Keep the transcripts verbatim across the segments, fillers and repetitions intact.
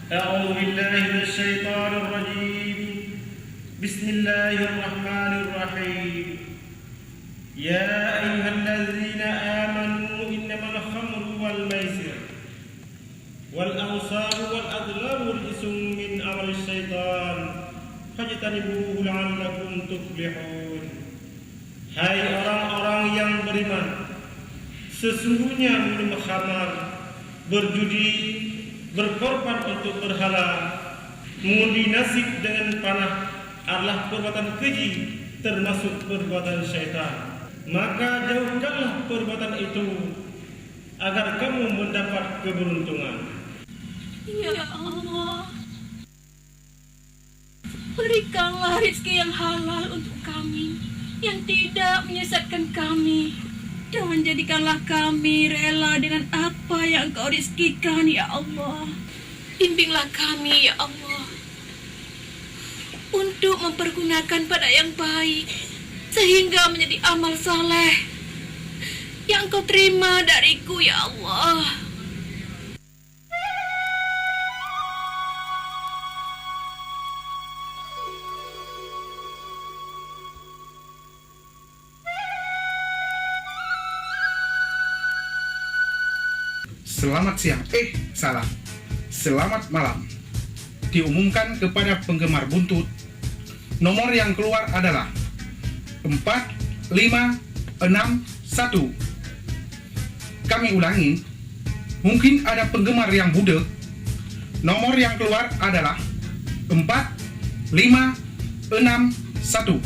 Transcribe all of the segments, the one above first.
أعوذ بالله من الشيطان الرجيم. بسم الله الرحمن الرحيم. يا أيها الذين آمنوا إنما الخمر والميسر والأنصاب والأزلام رجس من عمل الشيطان فاجتنبوه لعلكم تفلحون. Hai orang-orang yang beriman, sesungguhnya minum khamar, berjudi, berkorban untuk berhala, mengundi nasib dengan panah adalah perbuatan keji, termasuk perbuatan syaitan. Maka jauhkanlah perbuatan itu, agar kamu mendapat keberuntungan. Ya Allah, berikanlah rezeki yang halal untuk kami, yang tidak menyesatkan kami, dan jadikanlah kami rela dengan apa yang Engkau rezekikan, ya Allah. Bimbinglah kami, ya Allah, untuk mempergunakan pada yang baik, sehingga menjadi amal saleh yang Engkau terima dariku, ya Allah. Selamat siang. Eh, salah. Selamat malam. Diumumkan kepada penggemar buntut, nomor yang keluar adalah empat lima enam satu. Kami ulangi, mungkin ada penggemar yang budek. Nomor yang keluar adalah empat lima enam satu.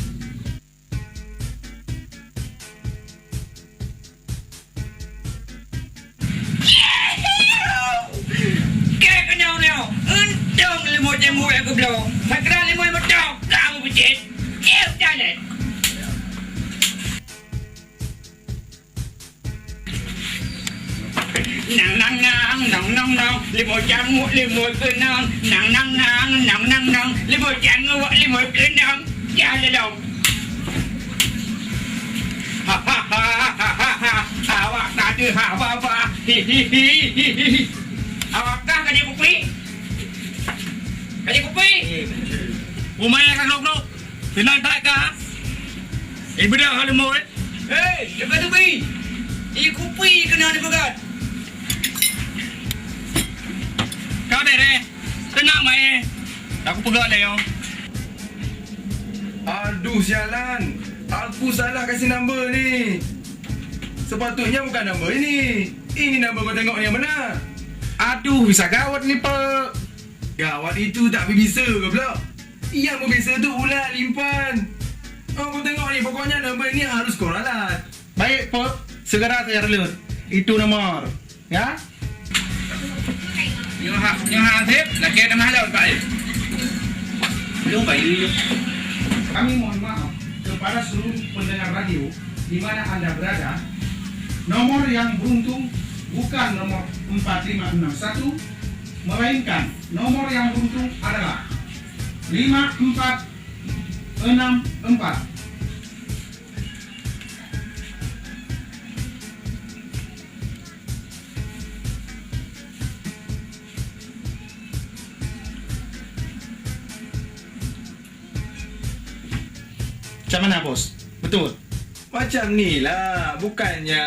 Keu keunong nyoe, untông leumo jeuem buet geubloe. Pakra leumo meutok, kamu beucit. Céu jalet. Nang, nang, nang, nang, nang, nang, leumo cangok, leumo keunong. Nang, nang, nang, nang, nang, nang, leumo cangok, leumo keunong. Jah lé lom. Ha, ha, ha. Awak ka deuh ha, ba, ba. Hi, hi, hi, hi, hi. Awak kah ka jikupi? Ka jikupi? Umai ka glok-glok. Tenang tak ka? Eh, beudôh ha leumo, eh. Hei, teuka teubi. Ikupi keunan dipeugah. Ka beureh. Tenang, Mai. Aku peugah lé nyoe. Aduh, sialan. Aku salah kasih number ni. Sepatutnya bukan number ini. Ini number kau tengok ni yang benar. Aduh, bisa gawat ni, Pak. Gawat itu tak bisa, goblok. Yang berbisa tu ulat limpan. Oh, kau tengok ni, pokoknya number ini harus kau ralat. Baik, Pak. Segera saya ralat. Itu nomor. Ya? Nyoe ha, nyoe ha, Sip. Lagèe nama halal, Pak, eh. Belum, Pak, ini. Kami mohon maaf kepada seluruh pendengar radio di mana anda berada. Nomor yang beruntung bukan nomor empat lima enam satu, melainkan nomor yang beruntung adalah lima empat enam empat. Macam mana, Bos? Betul? Macam ni lah, bukannya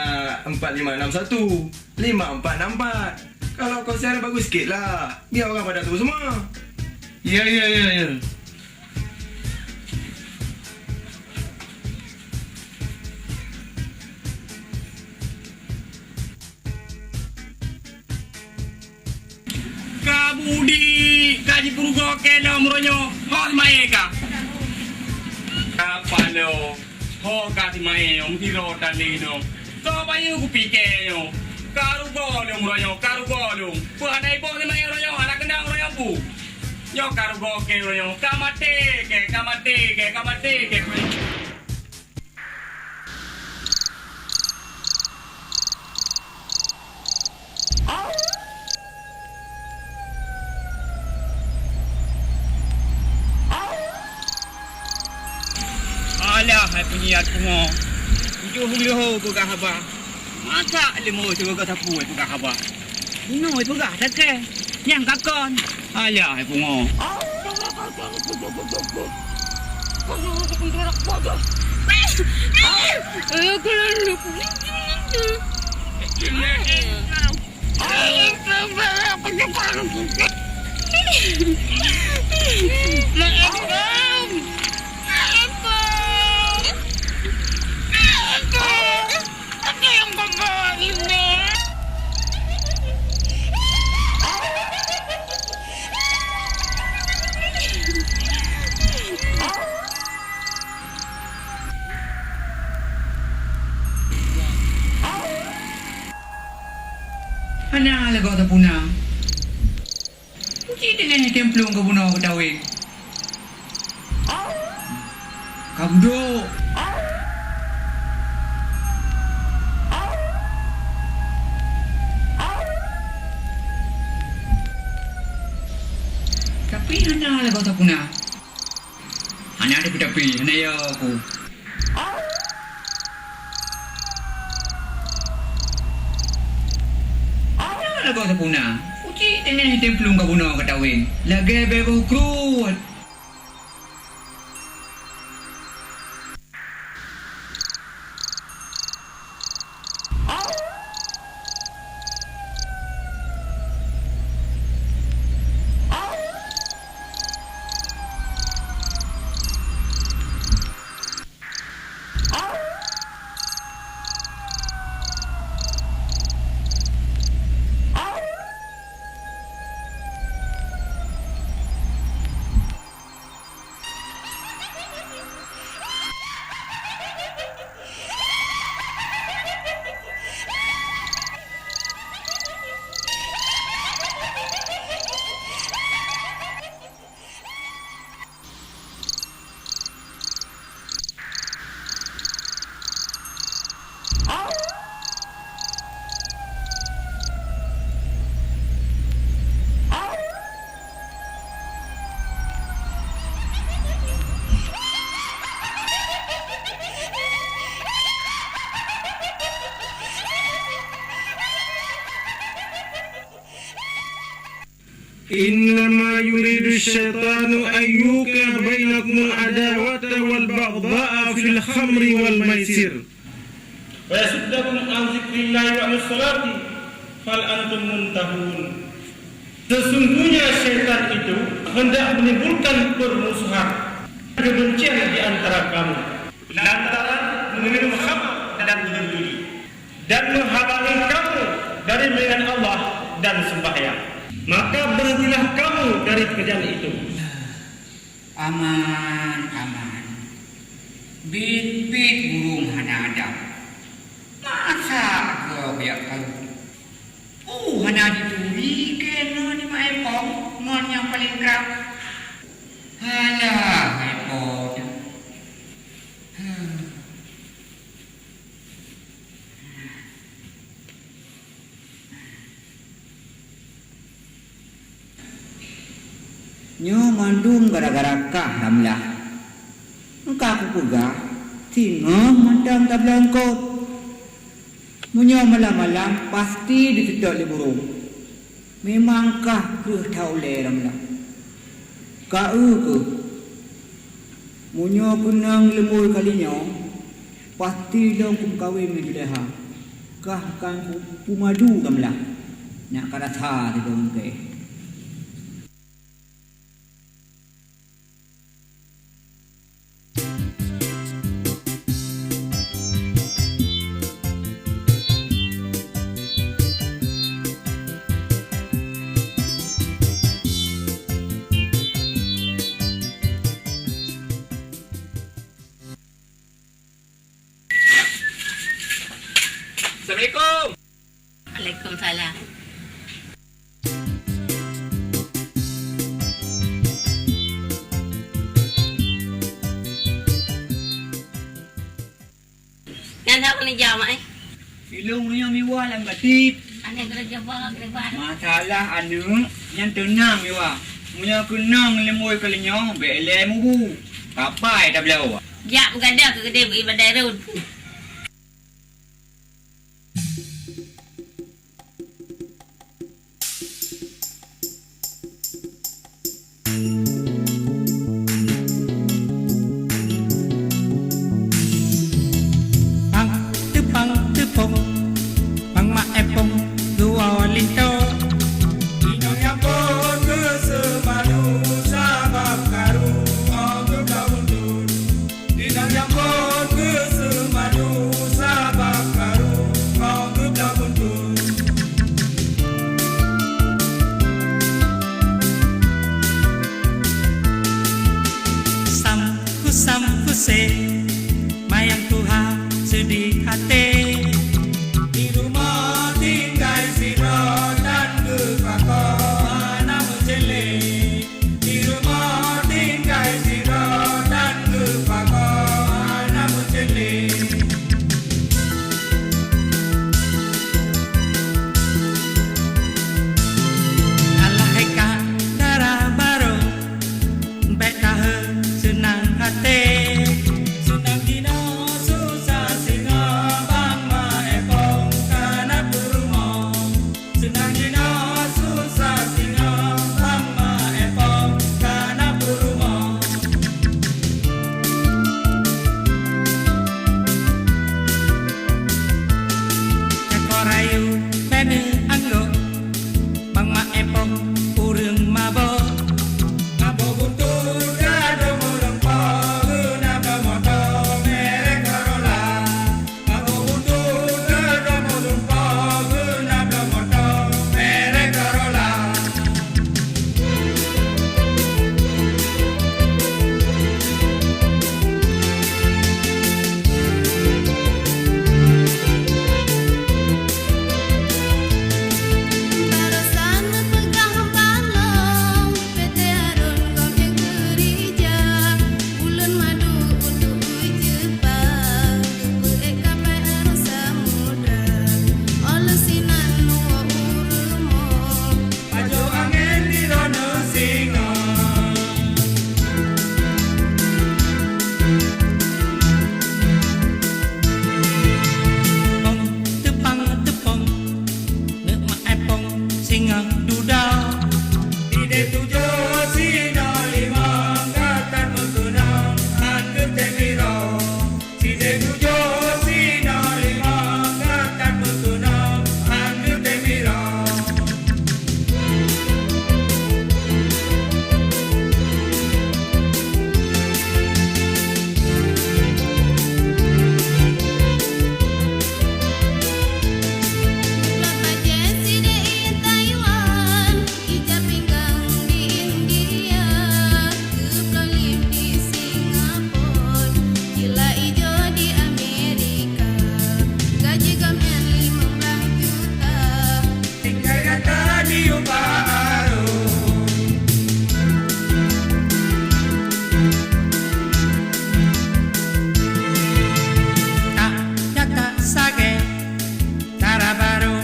empat lima enam satu, lima empat enam empat. Kalau kau siaran bagus sikit lah, biar orang pada tahu semua. Ya, ya, ya, ya. Ka budi, ka jipeurugoe lom uroe nyoe, ho si Mae ka. Ka paloe, ho ka si Mae nyoe, meusidroe tali nyoe. Soe bayeue kupike nyoe? Ka rugoe lom uroe nyoe, ka rugoe lom. Peue hana iboh si Mae uroe nyoe, hana keunong uroe nyoe peue? Nyoe ka rugoe kèe uroe nyoe, ka maté kèe, ka maté kèe, ka maté kèe. Alah, hai peunyiar pungo. Tujoh leuho peugah haba. Masa leumo sibagoe sapeue peugah haba? Bunoe peugah sakét. Nyang ka kon. Alah, hai pungo. Hana lagoe tapuna. Uji teungoh tem plueng ka bunoe ka taweng. Ka budok. Tapi hana lagoe tapuna. Hana ada tapi, hana ya aku. Hana lagoe tapuna. Uji teungoh tem plueng ka bunoe ka taweng. Lagèe bèe boh kruet. إنما يريد الشيطان أن يوقع بينكم العداوة والبغضاء في الخمر والميسر ويصدكم عن ذكر الله وعن الصلاة فهل أنتم منتهون. Sesungguhnya syaitan itu hendak menimbulkan permusuhan, kebencian di antara kamu lantaran meminum khamar dan berjudi, dan menghalangi kamu dari mengingat Allah dan sembahyang. Maka berhentilah kamu dari pekerjaan itu. Aman, aman. Biet-biet burông hana adab. Masa gob jak karu. Uh, hana jituri kèe ngon Mak Epong, ngon nyang paleng krab. Alah, Epong. Huh. Nyoe mandum gara-gara kah, Ramlah. Ka kupeugah, singoh mantong tabloe eungkôt. Meunyoe malam-malam, pasti jiseutôt lé burông. Memang kah kreueh that ulèe, Ramlah. Ka eu keuh. Meunyoe keunong leumbôi kali nyoe, pasti lôn kumeukawen ngon Julaiha. Kah akan ku-, kumadu Ramlah. Nyak ka rasa sidroe kèe. Assalamualaikum. Waalaikumsalam. Nyan hak meunijam, eh? Ilong nyoe miwa lam batit. Aneh geureuja bak lebat. Masalah aneuk nyan teunang miwa. Meunyoe keunong leumbôi kali nyoe, bèk lé mubu. Kapai tabloe. Jak peugadôh keu keudéh bak ibadat rot. Pang teupang teupông, pang mak epông, geuwoe linto. Inong nyang phon geuseumalu sabab karu 'oh geubloe buntut. Inong nyang phon geuseumalu sabab karu 'oh geubloe buntut. Sam kusam kuse, mayang tuha seudeh até. Di rumoh tinggai sidroe dan geupakoe hana meucélék. Di rumoh tinggai sidroe dan geupakoe hana meucélék. Alah hai ka dara barô, bék tahe seunang até. Seunang jinoe susah singoh bang ma epông kana peurumoh. Seunang jinoe susah singoh bang ma epông kana peurumoh. Cako rayu bèneu anggô, bang ma epông ureueng mabök. Mabök buntut gadôh meureumpok, geuna bak moto merek Corolla. Barosan neupeugah bak lôn, P T Harun gobnyan keurija, buleuen madu untuk ujeupang, geupeuék kapai rôh samudra, óh lheueh sinan neuwoe u rumoh. Pajoh angén di droeneuh singoh. Pông teupang teupông, neuk mak epông singoh dudoe. Sideh tujoh sinoe limong, ka that meukeunong hán geutem biroe. Sideh tujoh sinoe limong, ka that meukeunong hán geutem biroe. Blah bajèe sideh ié Taiwan, ija pinggang di India, geubloe lip di Singapore, jila ijo di Amerika, gaji gobnyan limong blaih juta. Tinggai gata di ubak arung. Tak, tak, tak sagèe. Dara barô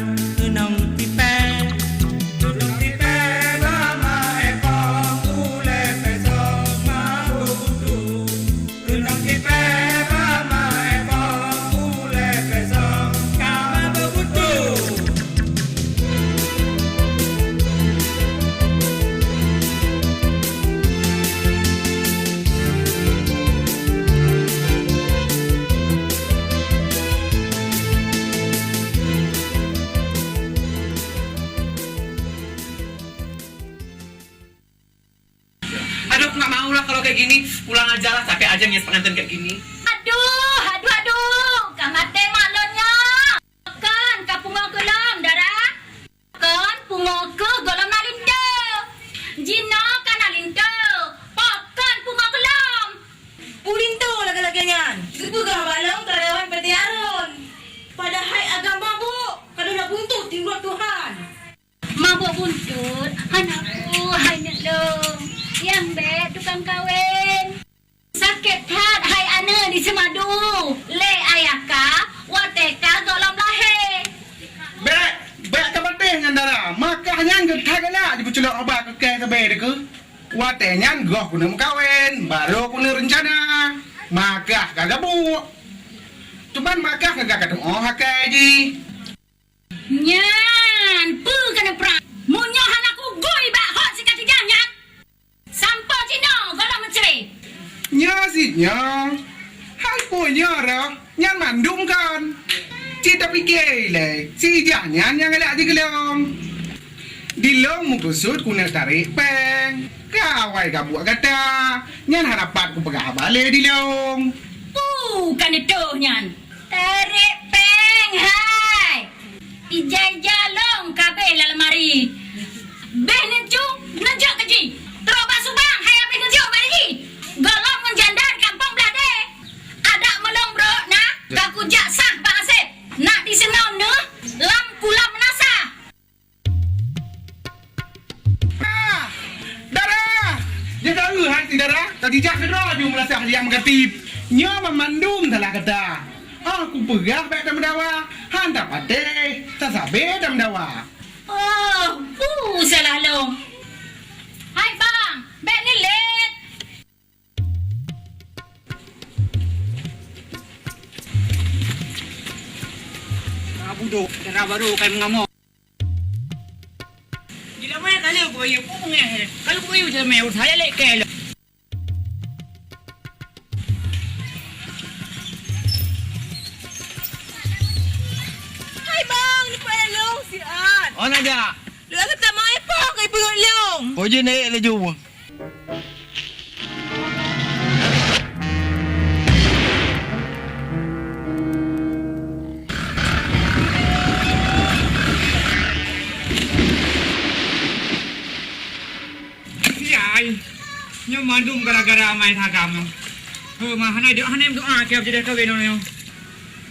keunong tipèe. Keunong tipèe bak ma epông ulèe pesong mabök buntut. Keunong tipèe bak ma epông ulèe pesong ka mabök buntut. Aduh, aku nggak mau lah kalau kayak gini. Pulang aja lah, capek aja ngias pengantin kayak gini. Aduh, aduh, aduh, ka maté mak lôn nyoe. Kon ka pungo keu lom, Dara? Kon pungo keu gohlom na linto. Jinoe ka na linto. Pakon pungo keu lom? Peue linto lagèe-lagèe nyan? Geupeugah bak lôn karyawan P T Harun. Padahai agam mabök, ka deuh na buntut di uroe Tuhan. Mabök buntut, hana peue hai neuk lôn. Nyang bèk tukang kawén. Sakét that hai aneuk di Seumadu, lé ayah ka watèe ka gohlom lahé. Bèk, bèk ka patéh nyan, Dara. Makah nyan geuthat galak jipeuculok haba keu kèe sabé dikeue. Watèe nyan goh keuneuk meukawen, barô keuneuk reuncana. Makah ka gabuk. Cuman Makah ka gata tu'oh akai jih. Nyan peue keuneuk prang? Meunyoe hana kugui bak hot sikati jang nyan. Nyoe, hai peue nyoe roh, nyan mandum kon. Cit tapike ilée, si Ijah nyan nyang galak jigeulong. Di lôn meukeusut keuneuk tarek péng. Ka awai ka buet gata, nyan hana pat kupeugah haba lé di lôn. Peue ka neutôh nyan? Tarek péng hai! Ija-ija lôn ka abéh lam lamari. Béh neucue, neujok keu jih. Trok bak subang, hai abéh neujok bak jih. Gohlom ngon janda di kampông Blahdé. Adak meulôn brok na, ka kujak sah bak Asép. Nak disinoe neuh lam kulam meunasah. Ah, Dara! Nyang ka eu hai si Dara, ka jijak keudroe ju meulasah liang meugatip. Nyoe banmandum salah gata. Oh, kupeugah bék tameudawa, han tapatéh, tasabe tameudawa. Oh, peue salah lôn? Hai bang, bék neulet! Ka budok, cara baru kai meungamong. Di lamai ka lheueh kubayeue, peue beungéh lé? Ka lheueh kubayeue jeuet mé, ureueng saya lé kée lom. Hai bang, ni payah lôn siat. Oh, nak jak? Lôn rasa tak main pok ibu lôn. Oh, jeuet naik laju. Siai, nyoe mandum gara-gara amai sagam nyoe. Heuh, ma, hana dok, hana doa keu jadeh kawin nyoe.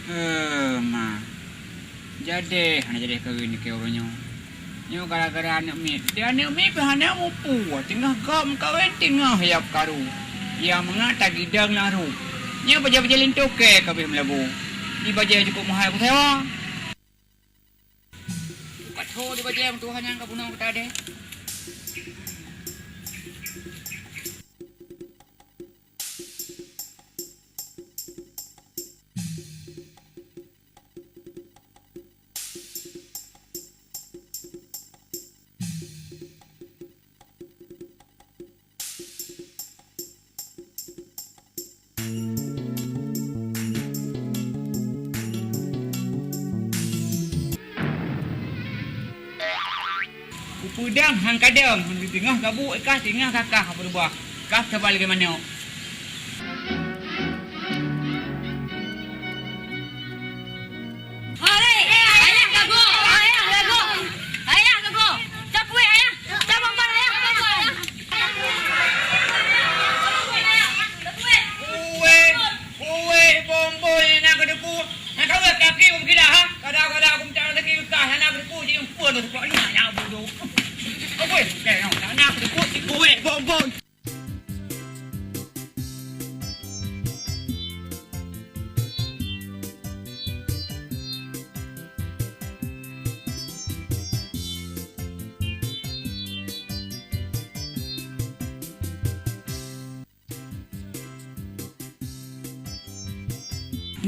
Heuh, ma. Jadeh hana jadeh kawin keu uroe nyoe. Nyoe gara-gara aneuk miet. Di aneuk miet pih hana mupu, teungoh gob meukawen teungoh yab karu. Nyang mangat tagidong lam ruek. Nyoe bajée-bajée linto kée ka abéh meulabu. Di bajée cukôp meuhai kusewa. Pat ho di bajée meutuha nyang ka bunoe gata deh. Kupeudong han kadong, teungoh gabuek kah, teungoh kakah beurubah, kah saba lagée manok. Hai, ayah gagoe, ayah gagoe, ayah gagoe. Capuet ayah, cabang ban ayah, gagoe ayah. Kueh, kueh bombon na keudeupu. Na kawé kaki beugilah ha. Kada-kada aku minta rezeki kah na keudeupu ji empun tu kok ni ya bodoh. Kueh, na keudeupu si kueh bombon.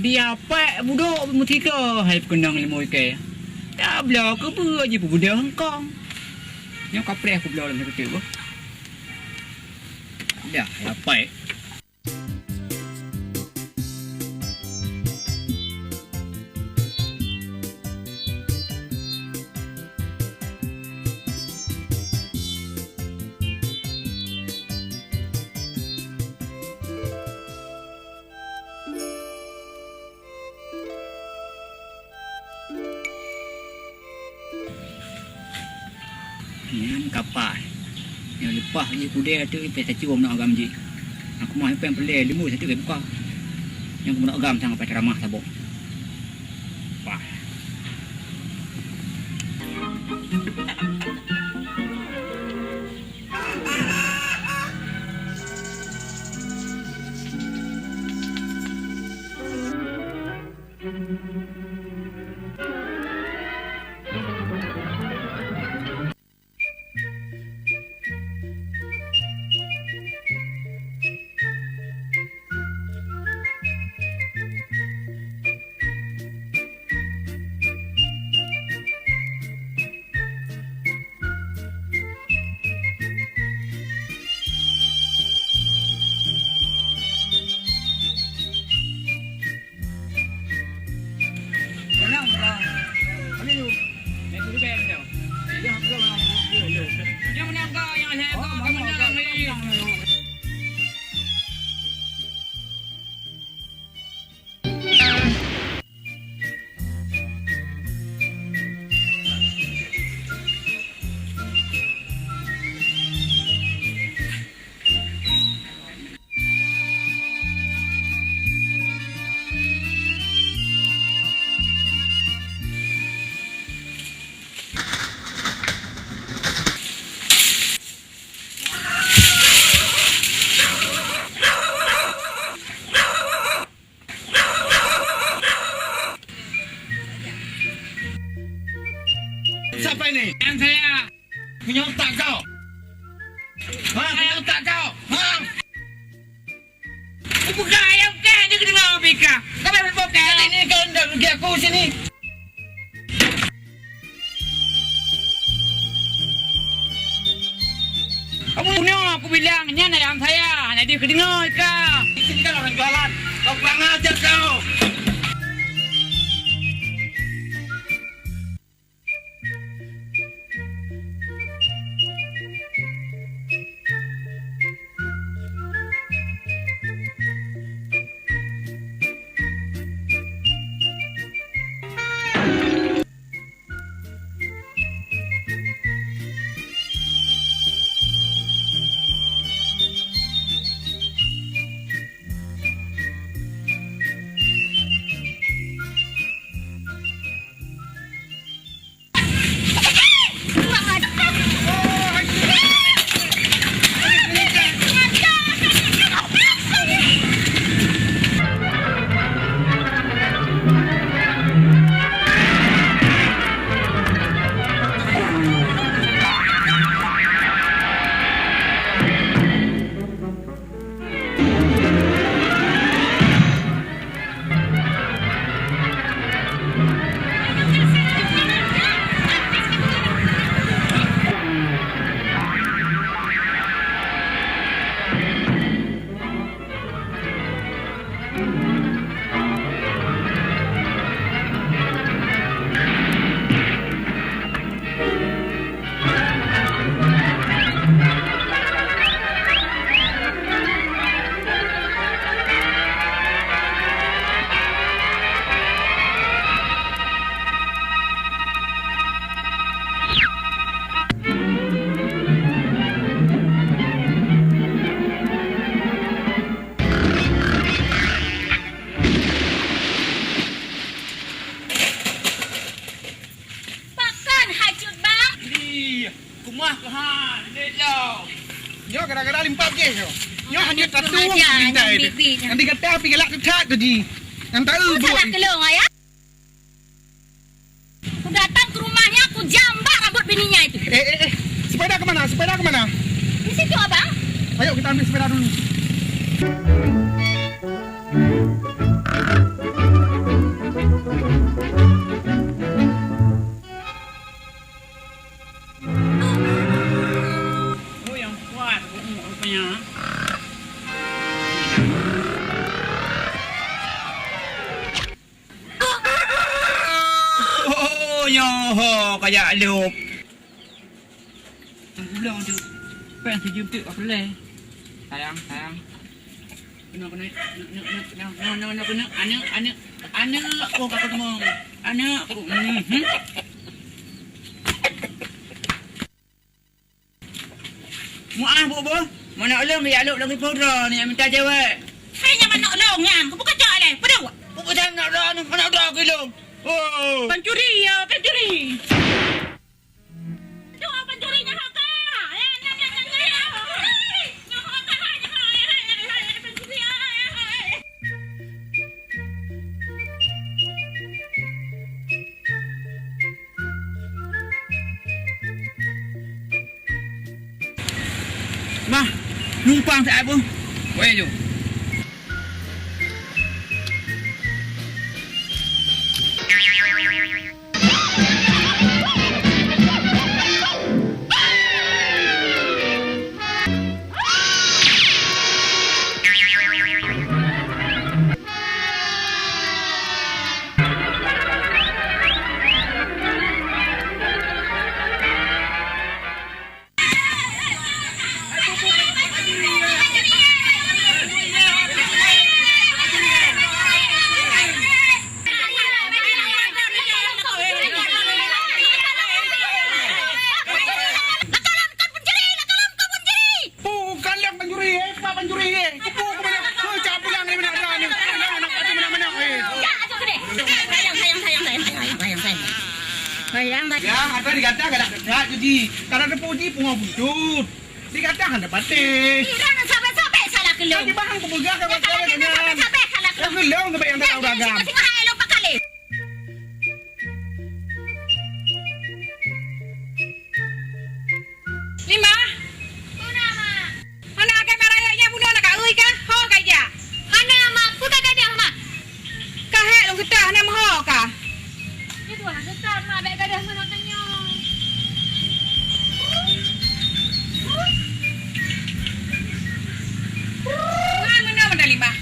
Di apek budok meutika hai peukeunong leumo ikée. Tabloe keubeue jipeugeudeue hongkong. Nyoe kapreh kubloe lom sakeudeuek boh. Dah, hai apek. Nyan kapai. Nyang leupah jih kudée ateueh ipée tacue meunoe agam jih. Aku mah ipée peureulée leumui satu buka. Nyang meunoe agam sang ipée teuramah saboh. Pah. Siapa ini? Yang saya. Punya otak kau. Ha, punya otak kau. Ha. Buka ayam kah dia kena bika. Kau main bokeh. Ini kau ndak rugi aku sini. Kamu bunuh aku bilang, nyan ayam saya. Hana dia kedengar ka. Di sini kan orang jualan. Kau kurang ajar kau. Pakon hai cut bang? Ih, kumah keu ha, lé lom. Nyoe gara-gara limpab jih nyoe. Nyoe hanya tatu pintai deh. Nanti kata api galak tetap tu ji. Nang tahu buat. Salah kelong ayah. Ku datang ke rumahnya, ku jambak rambut bininya itu. Eh, eh, eh. Sepeda ke mana? Sepeda ke mana? Di situ, Abang. Ayo kita ambil sepeda dulu. Oh, yang kuat, oh, rupanya. Oh, nyoe ho kajak lop. Ulong tu. Peng tujuh tu ka pulai. Sayang, sayang. Kena, kena, kena, kena, kena, kena, kena, kena, aneuk, aneuk, aneuk, aneuk, oh, ka keudeueng. Aneuk, oh, mhm. Muah, Bu, Bu. Manok lôn geujak lop lagèe peue droe nyoe minta cewek. Hai nyan manok lôn nyan, keupeue kacok lé? Peue deuh? Peue peue manok droe, manok droe keu lôn. Oh. Pencuri, ya, pencuri. Cok pencuri nyan ka. Eh, nyan, nyan, nyan, nyan. Nyan ka, nyan ka, eh, eh, eh, eh, pencuri, eh, eh, eh. Bah, numpang siat beuh. Weh, jom. Ji, karena teupuji pungo putut. Di gata hana patéh. Ih, hana sabé-sabé salah keu lôn. Tapi bahang kupeugah ka. Nyan kalau gata sabé-sabé salah keu lôn. Keu lôn keubiet nyang teuka uragam. Singoh-singoh hai lôn pakalé. Limah. Tuna, Mak. Hana akai marayek nyan bunoe na ka ui kah? Ho ka ija? Hana, Mak. Peue ka gadoh, Mak? Ka hék lôn geutah, hana meuho kah? Nyoe tuha geutah, Mak, bèk gadoh manok tanyoe. Tuha meunoe meudalimah.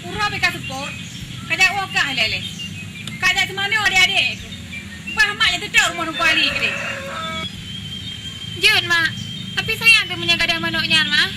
Uroe pih ka seupôt, ka jak woe kah lé-lé. Ka jak seumanoe adék-adék. Bah mak nyang teutok rumoh Teungku Ali keudéh. Jeuet, Mak. Tapi sayang teuh meunyoe gadoh manok nyan, Mak.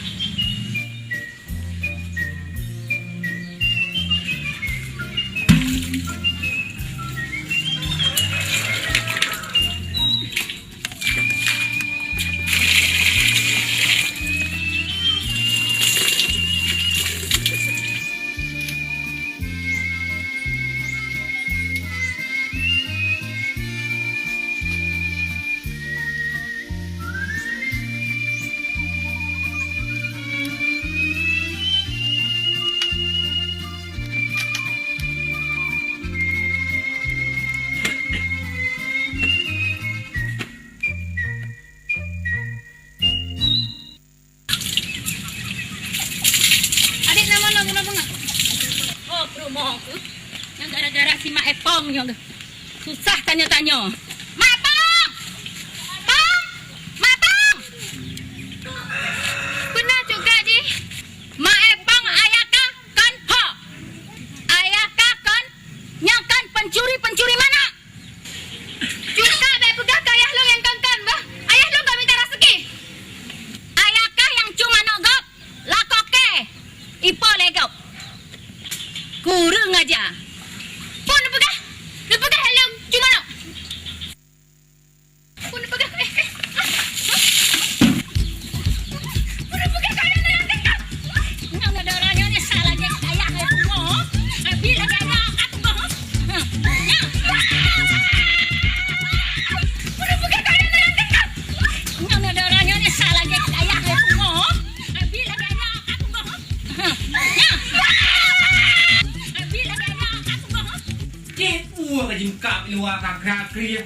Adék na manoe guna beungah. Oh, peurumoh tu. Nyang gara-gara si Mak Epong nyoe. Susah tanyoe-tanyoe. Mak Epong! Pong! Mak Epong! Beuna juga jih. Mak Epong ayah kah kon ho. Ayah kah kon nyang kon pencuri-pencuri manok. Cuka bèk peugah keu ayah lôn nyang kon-kon bah. Ayah lôn ka mita raseuki. Ayah kah nyang cuma manok gob, lakoe kèe ipo lé gob. Kureueng aja. Peue neupeugah? Neupeugah ayah lôn cuma manok. Peue neupeugah? Eh, eh, ah, ah. Peue neupeugah keu ayah lôn nyang kon-kon? Nyang na dara nyoe nyesal lagèe ayah lé pungo. Abi lagèe ayah ka pungo. Nyang. Nyang na dara nyoe nyesal lagèe ayah lé pungo. Abi lagèe ayah ka pungo. Nyang. Abi lagèe ayah ka pungo. Cit, ueh ka jimeukat luwa ka kra-kri.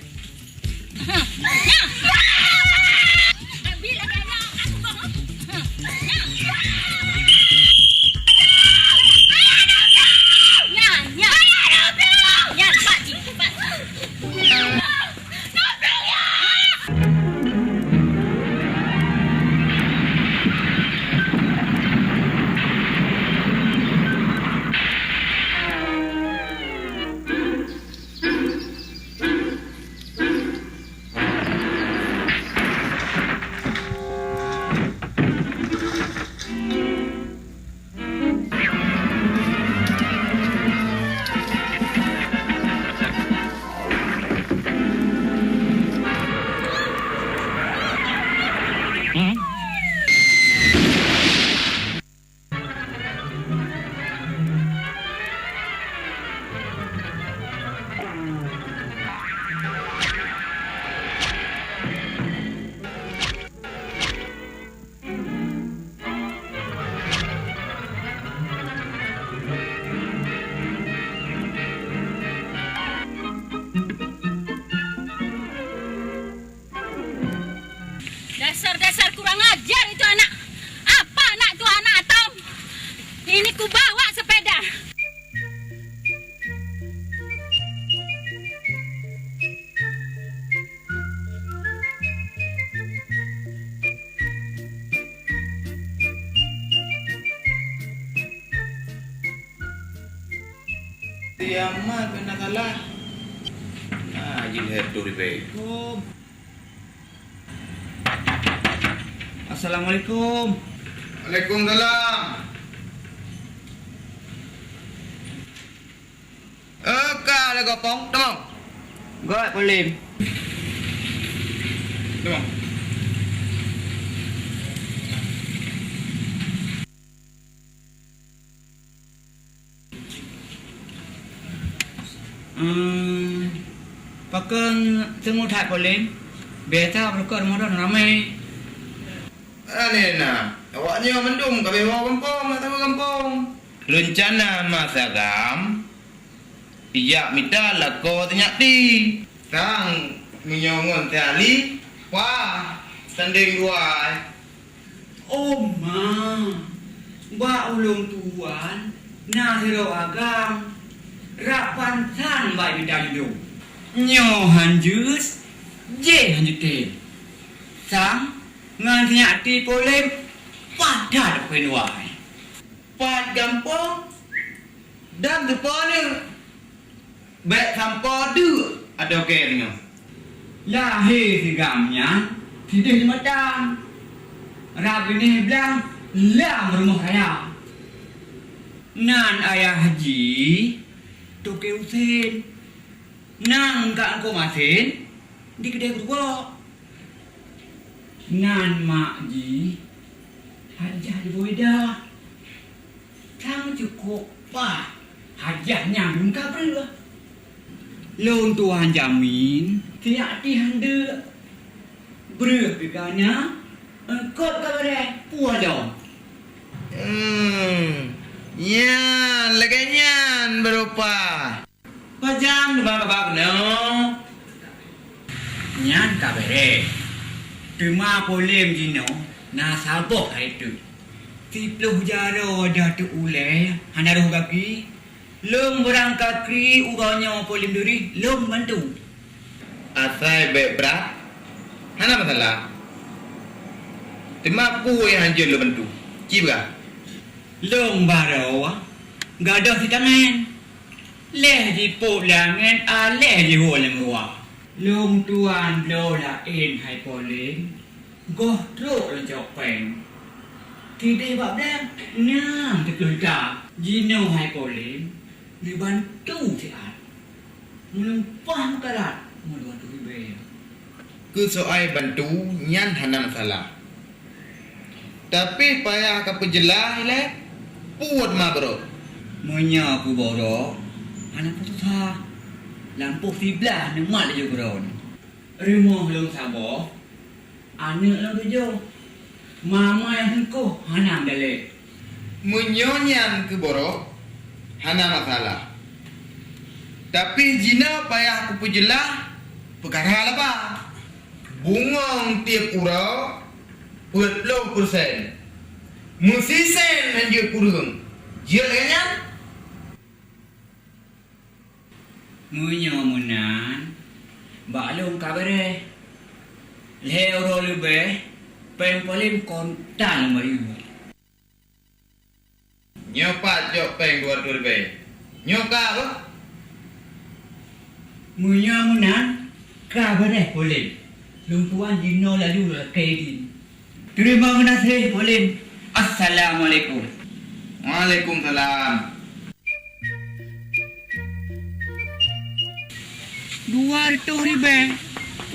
Dasar-dasar kurang ajar itu anak. Apa anak tu anak atau? Ini kubawa sepeda. Kiamat kena kalah. Nah, jilhad tu ribet. Assalamualaikum. Assalamualaikum. Waalaikumsalam. Eh, ka lé gopong, teumong. Gop polem. Teumong. Ehm, pakon teungoh that polem? Biasa beureukat Ramadan ramé. Aneh na, awak nyoe mandum ka beubawa gampông, ka saboh gampông. Reuncana masa agam, ijak mita lakoe sinyak ti. Sang meunyoe ngon si Ali, pah sandeng dua. Oh ma, bak ulôn tuan na sidroe agam, rab bansan bak mita judoe. Nyoe han jeuet, jéh han jeuet tem. Sang ngon sinyak ti polém, padat keunoe. Pat gampông, dan teupeue aneuëk. Bék sampoe deuk ateueh kée nyoe. Lahé si agam nyan sideh lima tan. Rab binéh blang lam rumoh raya. Nan ayah jih Toke Husen. Nan kak Engkok Masen di keudée geuruwoe. Nan mak jih Hajah Zubaidah. Sang cukôp pah Hajah nyang lôn ka breueh. Lôn tuan jamin, siat ti han deuk. Breueh keu gana, eungkôt ka beureh, puwoe lom. Hmm, nyan lagée nyan beurupa. Pajan neuba-ba keunoe? Nyan ka beureh. Teuma polém jinoe na saboh hai teuk. Siploh jaroe dah teuk ulée hana roh gaki. Lôn beurangkat kri uroe nyoe polém duri lôn bantu. Asai bék brat, hana masalah. Teuma peue nyang hanjeuet lôn bantu? Ci peugah. Lôn baroe gadôh sitangan. Lheueh jipôt lam angén, aléh jihôi lam ruwa. Lôn tuan bloe laén hai polém, goh trok lôn cok péng. Sideh bak blang, nam teupeuleuta. Jinoe hai polém, neubantu siat. Meunyoe paih meukarat, meudua ribée. Keu soai bantu nyan hana masalah. Tapi payah kapeujeulaih ilée, peue teuma barô. Meunyoe keu barô, hana peue susah. Lampôh siblaih neumat laju keudroe. Rumoh lôn saboh, aneuëk lôn tujoh. Mama nyang teungkoh hana meudalék. Meunyoe nyan keu barô, hana masalah. Tapi jinoe payah kupeujeulaih peukara laba. Bungong tieb uroe peuet ploh persen. Meusisen hanjeuet kureueng. Jeuet lagée nyan? Meunyoe meunan, bak lôn ka beureh. Lhée uroe leubeh, péng polém kontan lôn bayeue. Nyoe pat cok péng dua reutôh ribée. Nyoe ka, bah. Meunyoe meunan, ka beureh polém. Lôn tuan jinoe laju lakée idin. Teurimong geunaséh polém. Assalamualaikum. Waalaikumsalam. Dua reutôh ribée.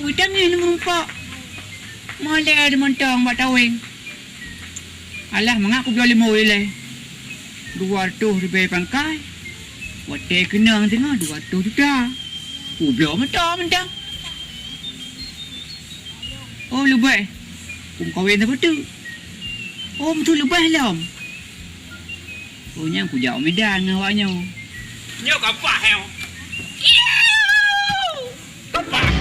Ui, tangieng meurumpok. Molée di mantong bak taweng. Alah, mangat kubloe limo ilée. Dua reutôh ribée pangkai. Watée keunong teungoh dua reutôh juta. Kubloe mantong-mantong. Oh, leubeh. Kumeukawen sapeue teuk? Oh, beutôi leubeh lom. Oh, nyan kujak u Medan ngon awak nyoe. Nyoe ka paih nyoe. Ka paih.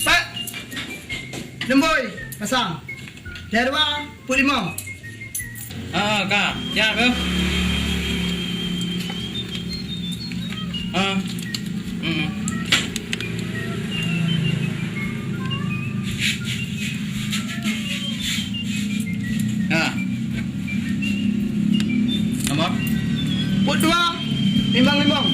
Pak! Leumbôi, pasang. Lhée dua, peuet limong. Ah, ka. Siap, ya. Ah. Hmm. Ha. Nomor? Peuet dua, limong limong.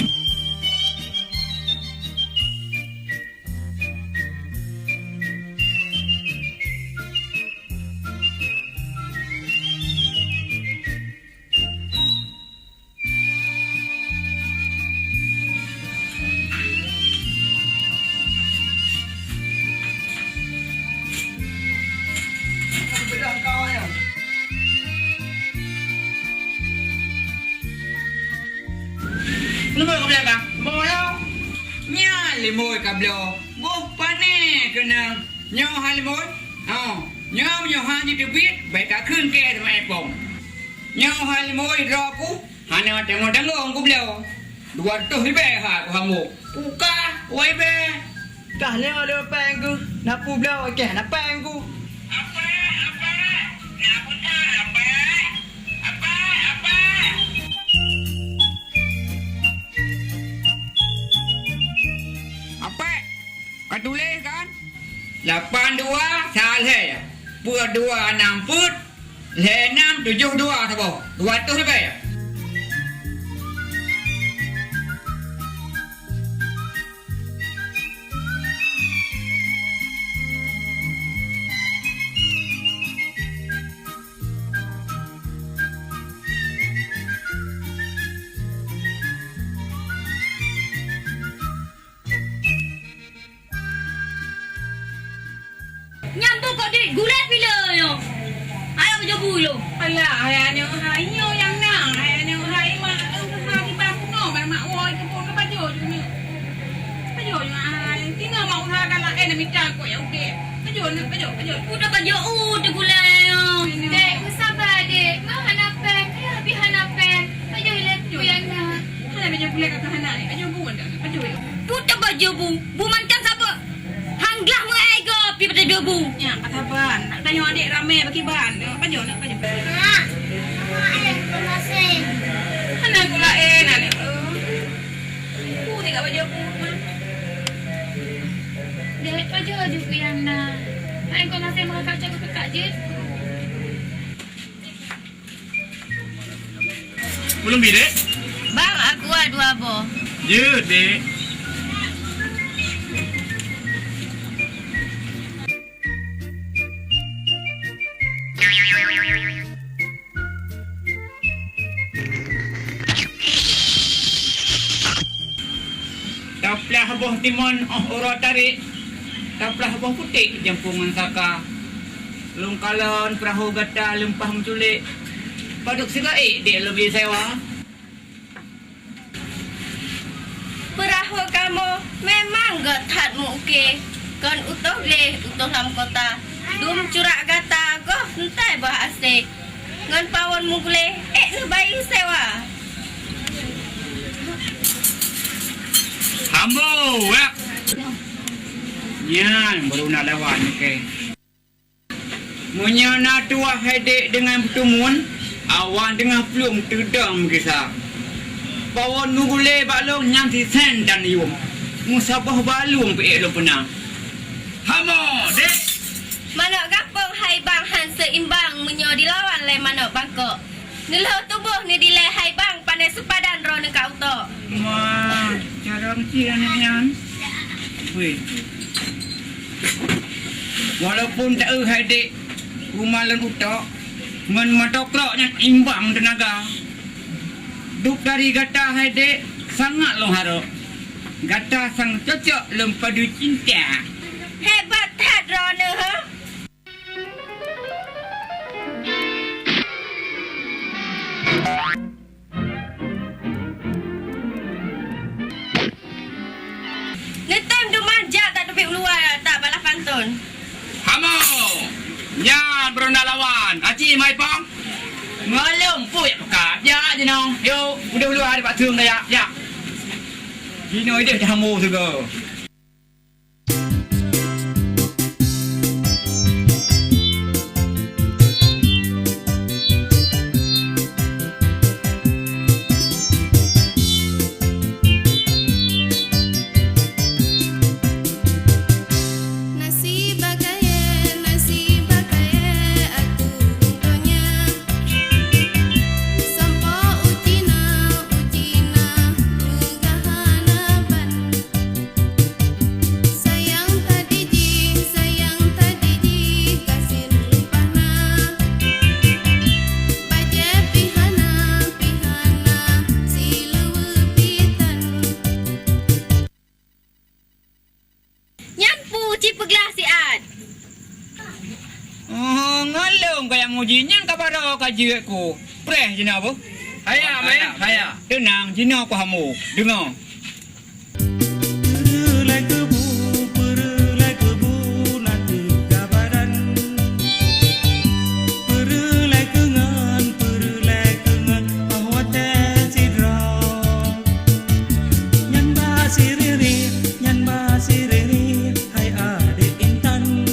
Limoi ka bloe ka? Limoi lom. Nyan limoi ka bloe. Boh pane keunong. Nyoe hai limoi. Oh, nyoe meunyoe han jiteubiet, bèk ka kheun kèe teuma épong. Nyoe hai limoi droe ku, hana tanggong-tanggong ku bloe. Dua reutôh ribèe ha ku hambôk. Puka, wai bèe. Kah nyoe lôn péng ku, na peubloe kèe na péng ku. Apek, apek, na peue that apek? Apek, apek. Apek, ka tuléh kan? Lapan dua sa lhèe, peuet dua nam peuet, lhèe nam tujoh dua saboh, dua reutôh ribèe. Nyan bukon di gulai pila nyoe. Ayo jobu lo. Alah, hai aneuk hai, nyoe nyang na. Hai aneuk hai, mak, eh, usaha kiban kunoe, mak woe keu phon keu pajoh jeuet. Pajoh jeuet hai. Tinggai mak usaha galak, eh, na mita kok ya udeh. Pajoh, pajoh, pajoh. Udah pajoh, uh, di gulai nyoe. Dek, sabar, Dek. Mak hana pen, ya, bi hana pen. Pajoh le, pajoh. Hana pajoh gulai kata hana, eh. Pajoh bu, pajoh. Puta pajoh bu, bu mantan sabar. Han glah meu'èk goe pih bak teudobu. Nyan, ka saban. Nak tanyoe adék ramé bak kiban. Pajoh, nak pajoh. Mak, mak, eh, keu masén. Hana gula, eh, nak, nak. Ku tiga pajoh ku, mak. Dek, pajoh aju ku nyang na. Hai, keu masén meukaca keu kakak jeuet. Ulôn bi, Dek. Bang, aqua dua boh. Jeuet, Dek. Taplah boh timon óh uroe tarek, taplah boh putéh jampu ngon saka. Lôn kalon peurahô gata leumpah meuculék, padub sigoe ék dek lôn bi sewa. Peurahô kamoe memang göt that meu-uké, kon utôh gleh utôh lam kota. Dum curak gata goh ntée bah asèe. Ngon pawon mugulé, ék neubayeue sewa. Hamba, ya. Nyan baru na lawan, oke. Meunyoe na tuah hai dek deungon peuteumuan, awan teungoh plueng teudong meugisa. Pawon mugulé bak lôn nyan sisen dan yuem. Meusaboh balueng peuék lôn peuna. Hamba, dek. Manök gampông hai bang han seimbang meunyoe dilawan lé manök bangkok. Neulheueh tuboh neudilée hai bang, pané seupadan droeneuh ka utok. Wah, carông cit aneuk nyan. Weh. Walaupun taeu hai dek rumoh lôn utok, ngon mata krok nyan imbang teunaga. Dup dari gata hai dek sangat lôn harok. Gata sang cocok lôn padu cinta. Hebat that droeneuh, heh? Neutem dumah jak tak teubiet uluwa tak balah pantôn. Hamo! Nyan beurunda lawan. Aci mai pong. Ngalom pui pekat. Jak jinoe. Yo, udah uluwa di Pak Tung dah, jak. Jak. Jinoe ideh dah hamo sigo. Nasi bakayèe, nasi bakayèe, atu donya. Sampoe uji na, uji na, meugah hana ban. Sayang tadi jih, sayang tadi jih, gasien lumpah na. Bajèe pih hana, pih hana, siluweue pih tan. Nyan peue ci peuglah siat. Oh, ngalom kaya muji nyan ka baroe ka jeuet ku. Preh jinoe boh. Haya, Mak, ya, haya. Teunang, jinoe ku hamba. Deungoe. Peureulée keubu, peureulée keubu na teuka badan. Peureulée keungon, peureulée keungon, oh watée sidroe. Nyan ba siriri, nyan ba siriri, hai adék intan.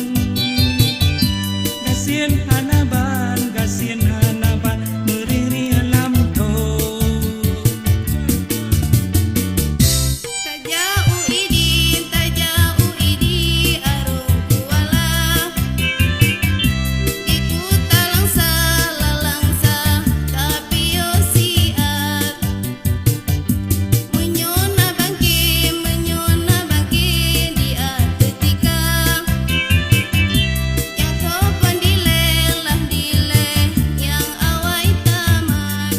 Gasien hana ban, gasien hana ban, meuriri lam thon. Tajak u Idi, tajak u Idi, arong kuala. Di kuta Langsa, la Langsa, tapiôh siat. Meunyoe na bangke, meunyoe na bangke di ateueh tika. Nyang soe pon dilée, lah dilée nyang awai tamat.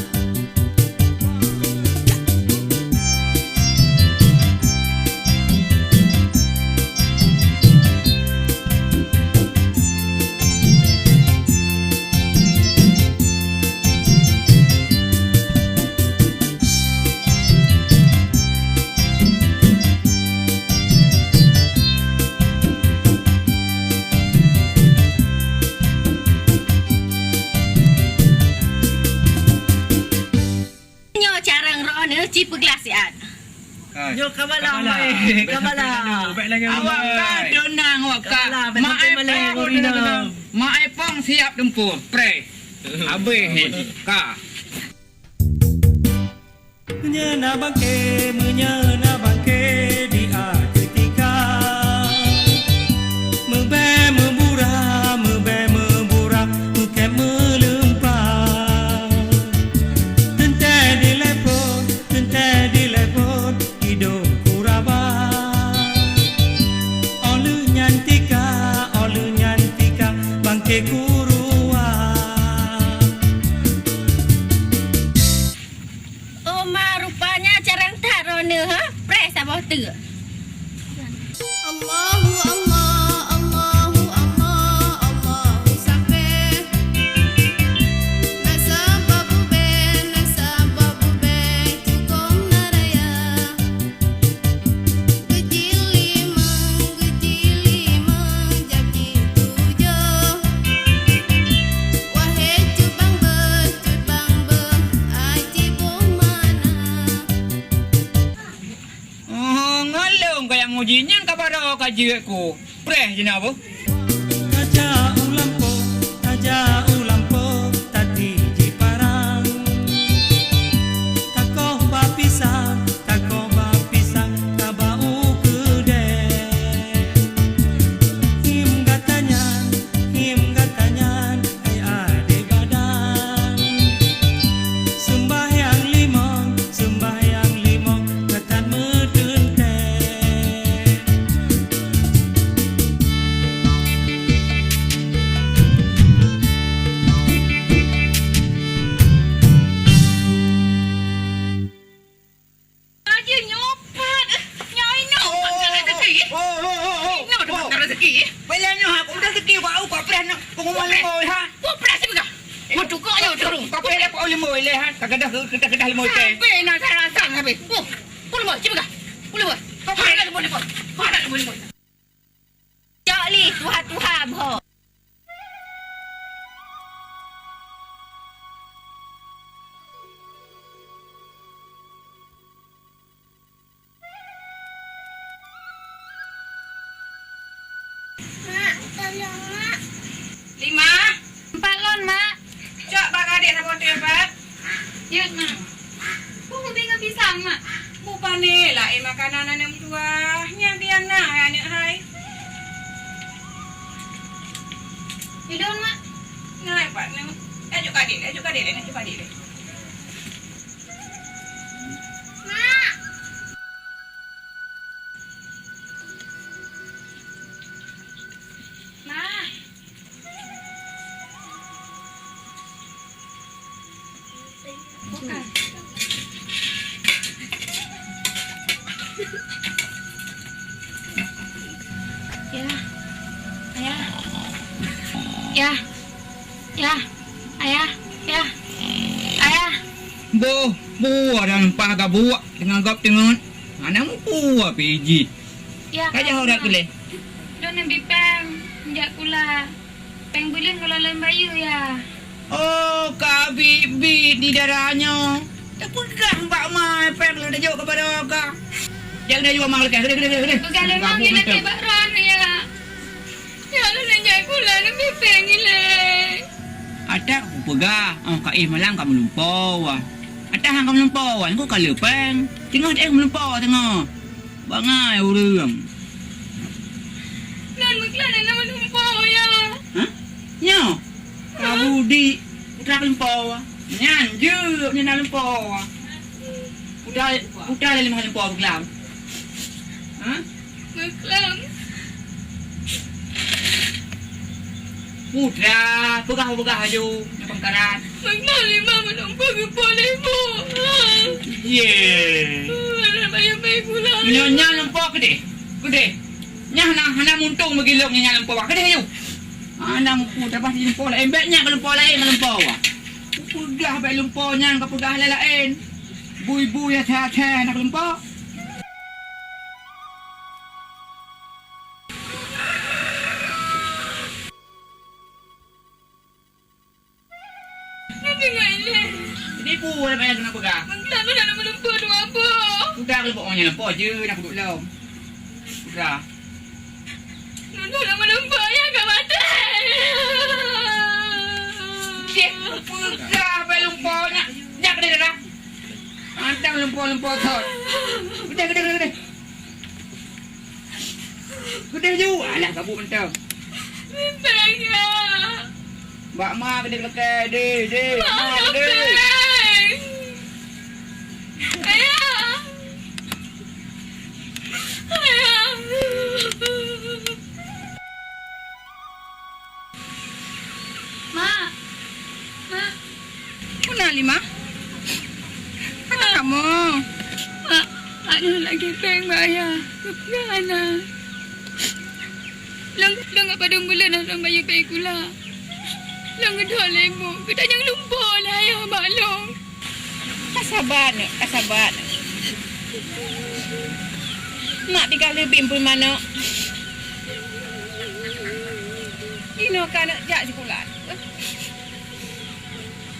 Nyoe carông droeneuh ci peuglah siat. Nyoe ka malam, Kabalah. Baik, Kabalah. Baik lagi, Awak ka Kabalah. Deunang, awak ka. Kabalah, baik Mak lagi, Ai Malang, Pong Rina. Deunang. Mak Ai Pong siap tempur. Preh. Habéh ni. Ka. Meunyoe na bangke, meunyoe na bangke di ateueh tika. Meubée meubura, meubée meubura, meukém meuleumpa. Teuntée dilepot, teuntée dilepot, idong kuraba. Óh lheueh nyan tika, óh lheueh nyan tika, bangke kurua. Oh ma, rupanya carông that droeneuh, ha? Preh saboh teuk. Allahu Allah, Allahu Allah, Allahu Samad. Na sabab ubé, na sabab ubé, cukôp na raya. Geucil limong, geucil limong, jak jitujoh. Wahé cut bang beuh, cut bang beuh, aci boh mana. Oh, ngon lôn kajak muji, nyan ka baroe ka jeuet ku. Preh jinoe boh. Tajak u lampôh, tajak u lampôh, tati jiparang. Takoh bak pisang, takoh bak pisang, taba u keudée. Him gata nyan, him gata nyan, hai adék badan. Seumbahyang limong, seumbahyang limong, ka that meuteuntée. Aja nyopat. Nyoe inoe pat rezeki. Inoe pat rezeki. Bela nyoe aku rezeki, bak aku preh nak pengumuman limoi, ha. Ku preh sibeugah. Mau tukok nyoe turun. Kau preh dapat limoi leh, ha. Tak kedah, kedah, kedah limoi teh. Habis nak rasa habis. Oh, ku limoi sibeugah. Ku limoi. Kau preh limoi, limoi. Kau nak limoi, limoi. Cok lé tuha-tuha boh. Mak, tolong, Mak. Lima. Empat lôn, Mak. Cok bak adék saboh teumpat. Yuk, Mak. Peue ubé ngon pisang, Mak? Buk pané laén makanan aneuk meutuwah. Nyan bian na hai aneuk hai. Idong, Mak. Ngai pat neu. Ajuk kadek, ajuk kadek lé, ajuk kadek lé. Mak. Mak. Bukan. Ya. Ayah. Ya. Ya. Ayah. Ya. Ayah. Bo Buah dan pah gabuek teungoh gob teungeut. Hana muphom pih jih. Ya, ka jak urat kuleh. Lôn neubi péng jak sikula. Péng buleuen goh lom lôn bayeue, ya. Oh, ka biet-biet di dara nyoe. Tapeugah bak ma péng lôn tajok keu barokah. Jak keudeh jua ma leukeh. Keudeh, keudeh, keudeh, keudeh. Peugah lé ma, gabuk mantap. Bak droeneuh, ya. Ya, lôn jak sikula, neubi péng ilée. Adak kupeugah, oh, ka éh malam ka meulumpoe. Adak han ka meulumpoe, engko ka le péng. Teungoh deh meulumpoe teungoh. Bangai ureueng. Nan meukeulak nan nama lumpoe, ya. Hah? Nyoe? Ka budi, putra lumpoe. Nyan jeuet nyan lumpoe. Putra, putra lé limong lumpoe beukeulak. Hah? Meukeulak. Putra, peugah-peugah laju, nyoe pangkaran. Meunan lima meunumpeue geupok lé ibu. Ye. Anak bayang baik pula. Nyoe nyan lumpoe keudeh. Keudeh. Nyan hana, hana muntong meugilong nyan lumpoe. Keudeh yu. Hana mupu tabah di lumpoe laén. Bèk nyan keu lumpoe laén, keu lumpoe. Peugah bèk lumpoe nyan, keu peugah laén-laén. Bui-bui asai-asai hana keu lumpoe. Neudeungoe ilée. Tipu lam ayah keuneuk peugah. Meukeulak lôn hana meulumpoe dua boh. Udah keu leumbok ngon nyan lumpoe jeuet, na kuduek lom. Udah. Lôn hana meulumpoe, ayah ka maté. Céh, peugah bèk lumpoe nyan. Jak keudeh dah. Mantong lumpoe-lumpoe thot. Keudeh, keudeh, keudeh, keudeh. Keudeh ju, alah gabuk mantong. Bintang, ya. Bak ma keudeh lakèe, deh, deh, bak ma keudeh. Ayah. Ayah. Mak. Mak. Peue na, Halimah? Hana kamoe. Mak, mak nyoe lagèe péng bak ayah. Geupeugah hana. Lôn, lôn ka padum buleuen lôn bayeue péng sikula. Lôn geudong lé ibu. Geutanyong lumpoe lé ayah bak lôn. Ka saba neuk, ka saba neuk. Mak tinggai leubeh peue manok. Inoe ka neuk jak sikula.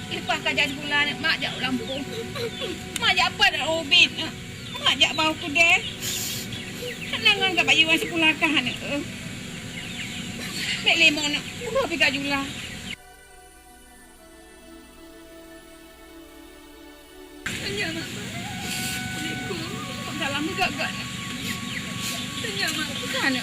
Leupah ka jak sikula neuk, mak jak u lampôh. Mak jak pat ubit neuk. Mak jak bak keudè. Hana ngon ka bayeue sikula kah neuk. Bèk lé mon neuk. Uroe pih ka jula. Tanya mak. Assalamualaikum. Salam gak-gak. Tanya mak. Bukan.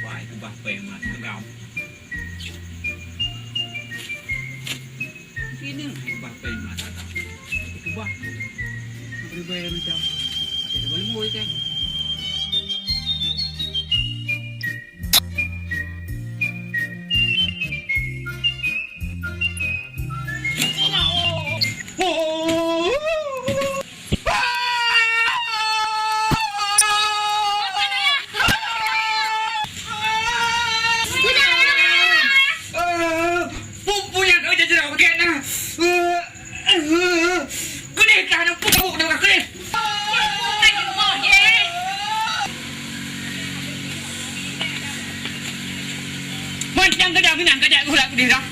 Wah, itu bah péng mata gam. Ini bah péng mata gam. Itu bah. Beri bayar macam. Tapi dah boleh mau ikan. Pun punya kau jadi rakyat nah. Keudeh ka hana peue kabôk deuh keudeh. Mancang keudeh meunan ka jak geuh keudeh dah.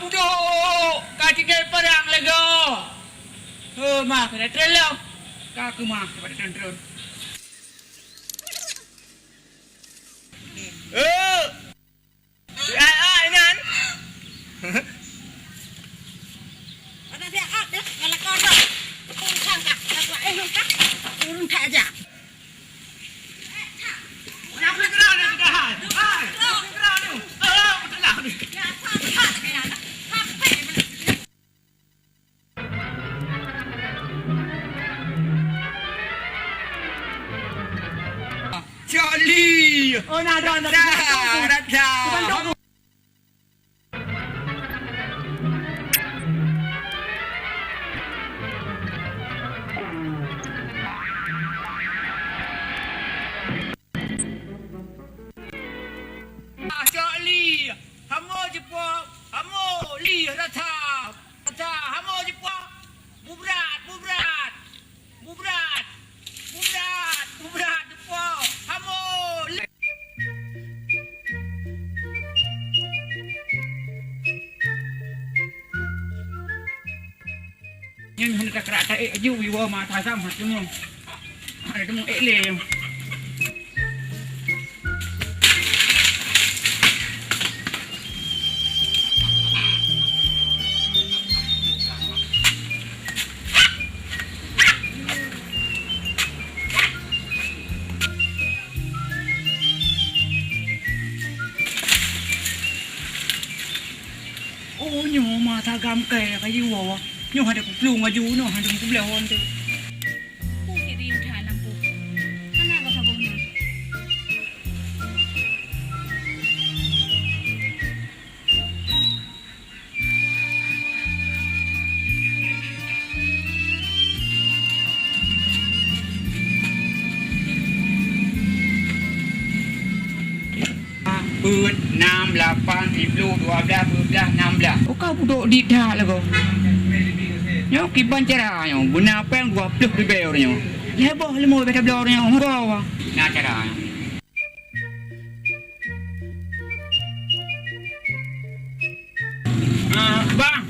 Tu ka tinggai parang lego. Heh, mah, kena treun lom. Ka keumah, kena treun-treun. Eh! Ai, ai, nan. Cali! Oh, nah, dah, dah, dah, dah, dah. Ah, Cali! Hamo jipo, hamo li rata. Rata, hamo jipo. Bubrat, bubrat. Bubrat. Bubrat, bubrat jipo. Hamo li. Nyan hana takrak taék aju, iwa mata sam hati mu. Hana temu ék lé. Oh, nyoe mata gam kai ka jiwoe. Nyoe hana kuplueng aju, nyoe hana kuplueng aju. Peue keu riuh that lampu? Hana ka saboh na. Peuet, nam, lapan, siploh, dua blaih, peuet blaih, nam blaih. Oh, ka budok dit that lagoe. Nyoe kiban cara nyoe, beuna péng dua ploh ribèe uroe nyoe. Lhèe boh leumo bèk tabloe uroe nyoe, hana cara nyoe. Ah, bang,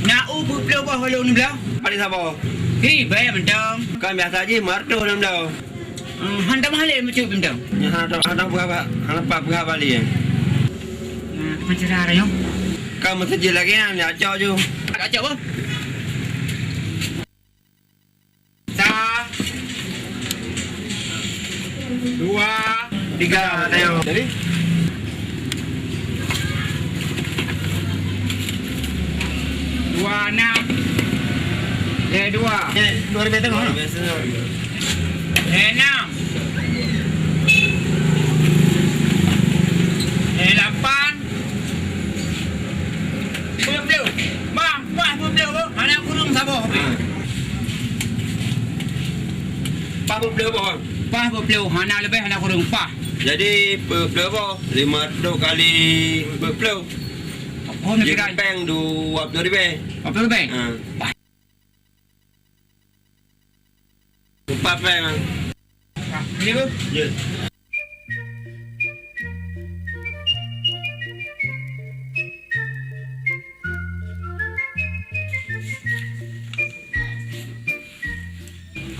na u peuet ploh boh lôn bloe? Paling saboh? Ribèe mantong. Kan biasa jih, lima ratus lôn bloe. Hmm, han tamah lé meucue mantong. Nyan han, han peugah ba-, han pat peugah bali, eh. Nah, macam mana, nyoe? Kan meuseujid lagèe nyan, ya, cok ju. Tak cok, boh. Sa, dua, tiga, ayo. Jadi? Dua enam. Eh, dua. Eh, dua ribèe tengah. Dua ribèe tengah. Eh, enam. Eh, lapan. Peuet ploh. Bang, paih peuet ploh, hana kureueng saboh. Ha. Paih peuet ploh boh, Bang? Paih peuet ploh, hana leubeh, hana kureueng, paih. Jadi, peuet ploh boh, lima ratus kali peuet ploh. Oh, jadi neukira péng dua ploh ribèe. Dua ploh ribèe? Ha. Paih. Empat péng, Bang. Ini, Bu? Ya.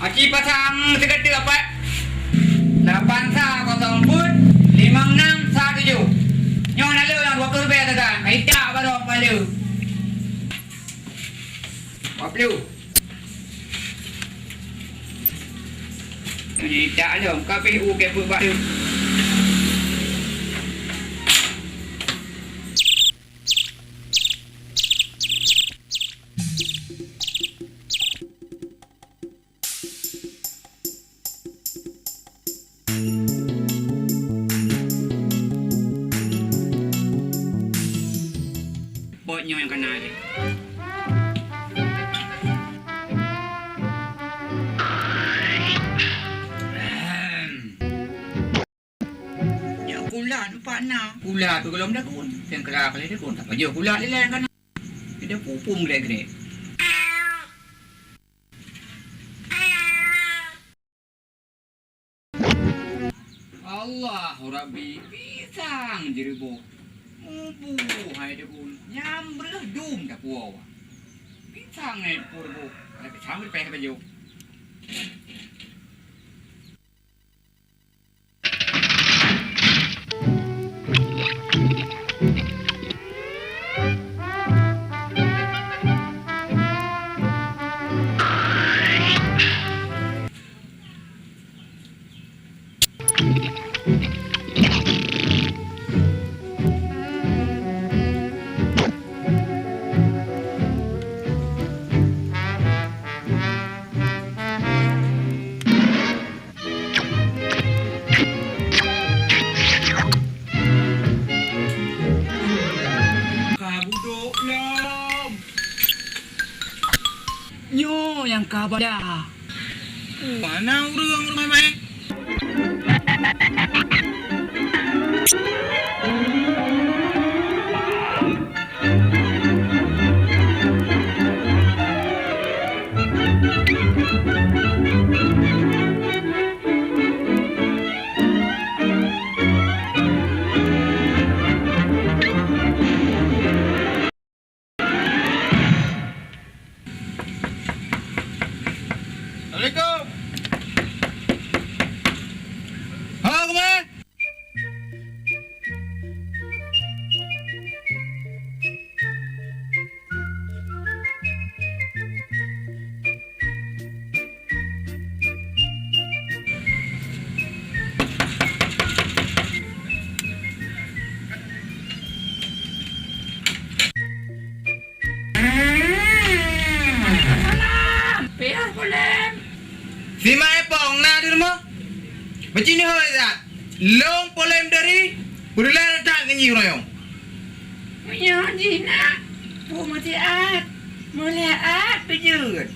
Aci pasang sigateuk apat. Lapan sa kosong empat, limong enam sa tujuh. Nyoe na le nyang dua ploh ribèe teuka. Ka idak baroe pale. Dua puluh. Nyoe idak lom, ka pih u keu peuet bak tu. Bot nyoe nyang kana lé. Nyoe kulat pat na. Kulat tu golom dagun. Sengkera kali dagun. Tak pajoh kulat lilai nyang kana. Ida pupung grek-grek. Allahu Rabbi, pisang jiriboh. Mubu hai deun, nyang breuh dum tapuwoe. Pisang hai pur bu, ada pisang di peh baju. Ka budok lom. Nyoe nyang ka bada. Mana ureueng rumah mai? Assalamualaikum. Halo, Kumai. Salam, piah Polem. Si Mak Epong na di rumoh? Beuci nyoe that. Lôn Polem dari, peureulèe that ngon jih uroe nyoe. Meunyoe jih na, peue meusiat, meuleuhat beujeuet.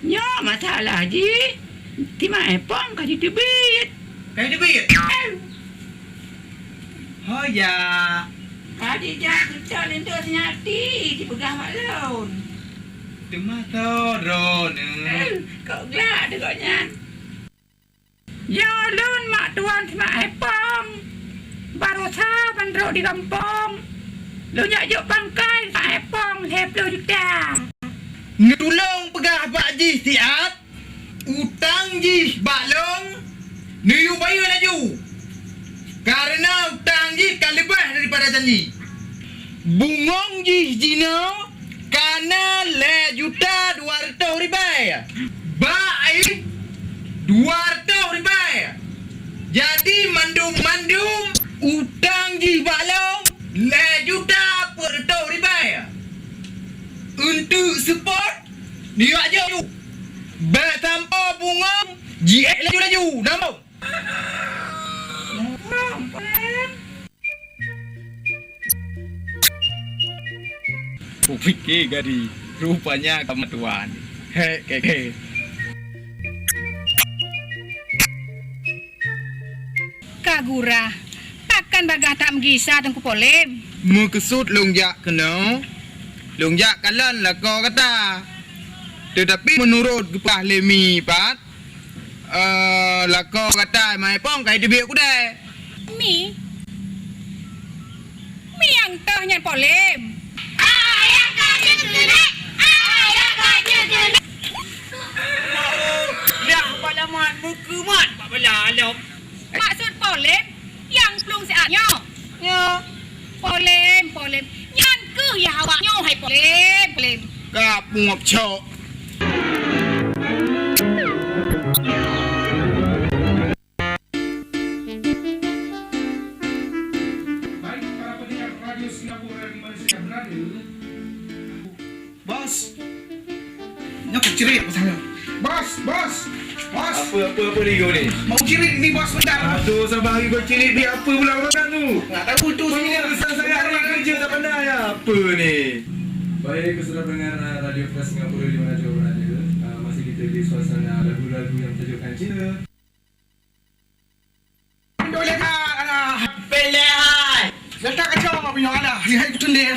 Nyoe masalah jih, si Mak Epong ka jiteubiet. Ka jiteubiet? Em. Ho ya. Ka jijak keucok linto sinyati jipeugah bak lôn. Teuma tho droeneuh. Em, kok glak teuh gobnyan. Ya lôn mak tuan si Mak Epong. Baroesa ban trok di gampông. Lôn jak jok pangkai si Mak Epong lhèe plôh juta. Neutulông peugah bak jih siat, utang jih bak lôn, neuyue bayeue laju. Kareuna utang jih ka leubeh daripada janji. Bungong jih jinoe ka na lhèe juta dua reutôh ribèe. Bak jih dua reutôh ribèe. Jadi mandum-mandum utang jih bak lôn lhèe juta peuet reutôh ribèe. Eunteuk seupôt, neujak jok. Bèk sampoe bungong jiék laju-laju. Namong. Kupike gari, rupanya ka meutuan. Hek, hek, hek. Ka gurah, pakon bagaih that meugisa Teungku Polem? Meukeusut lôn jak keunoe, lôn jak kalon lakoe gata. Teutapi meunurot geupeugah lé Mi pat, Eh, lakoe gata Mak Epong ka jiteubiet keudè. Mi? Mi nyang toh nyan Polem? Ayah ka jeuet keuneuk! Ayah ka jeuet keuneuk! Dah balamat meukeumot bak bala lom. Maksud Polem? Nyang plueng siat nyoe. Nyoe. Polem, Polem. Nyan keuh yah awak nyoe hai Polem, Polem. Ka pungob cok. Baik, para pendengar Radio Singapura di mana saja berada, Bos. Nyoe keucirit pasal nyoe. Bos, bos, bos. Apa, apa, apa ni kau ni? Mau cirit ni, bos, bentar. Aduh, sabar lagi kau cirit ni. Apa pula kau makan tu? Nggak tahu tu. Kau ni besar sangat, anak kerja tak pandai. Apa ni? Baik, keselamatan pendengar Radio Free Singapura di mana saja berada. Ah, masih kita di suasana lagu-lagu yang mentajukkan cinta. Boleh tak, alah? Pilih hai. Letak kacau apa punya alah? Hai, hai, betul deh.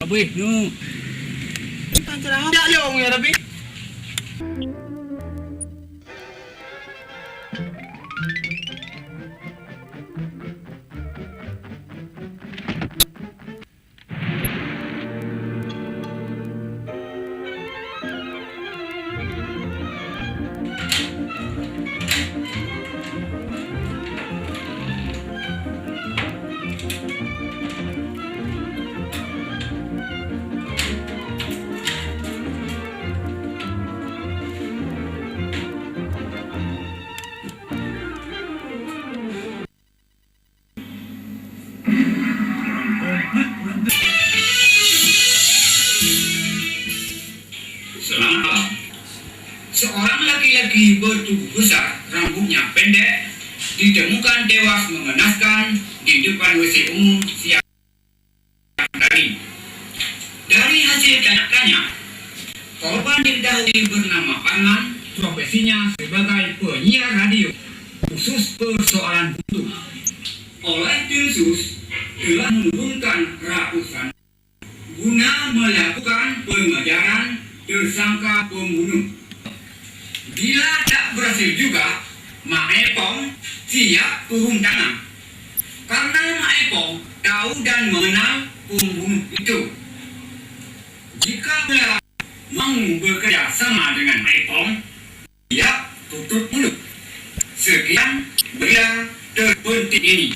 Abéh nyoe. Jak lôn ya, tapi. Selamat malam. Seorang laki-laki bertubuh besar, rambutnya pendek, ditemukan tewas mengenaskan di depan W C umum siang tadi. Dari hasil tanya-tanya, korban diketahui bernama Arman, profesinya sebagai penyiar radio khusus persoalan buntu. Oleh tim sus telah menurunkan ratusan guna melakukan pengejaran tersangka pembunuh. Bila tak berhasil juga, Mak Epong siap turun tangan. Karena Mak Epong tahu dan mengenal pembunuh itu. Jika Bela mau bekerja sama dengan Mak Epong, siap tutup mulut. Sekian berita terpenting ini.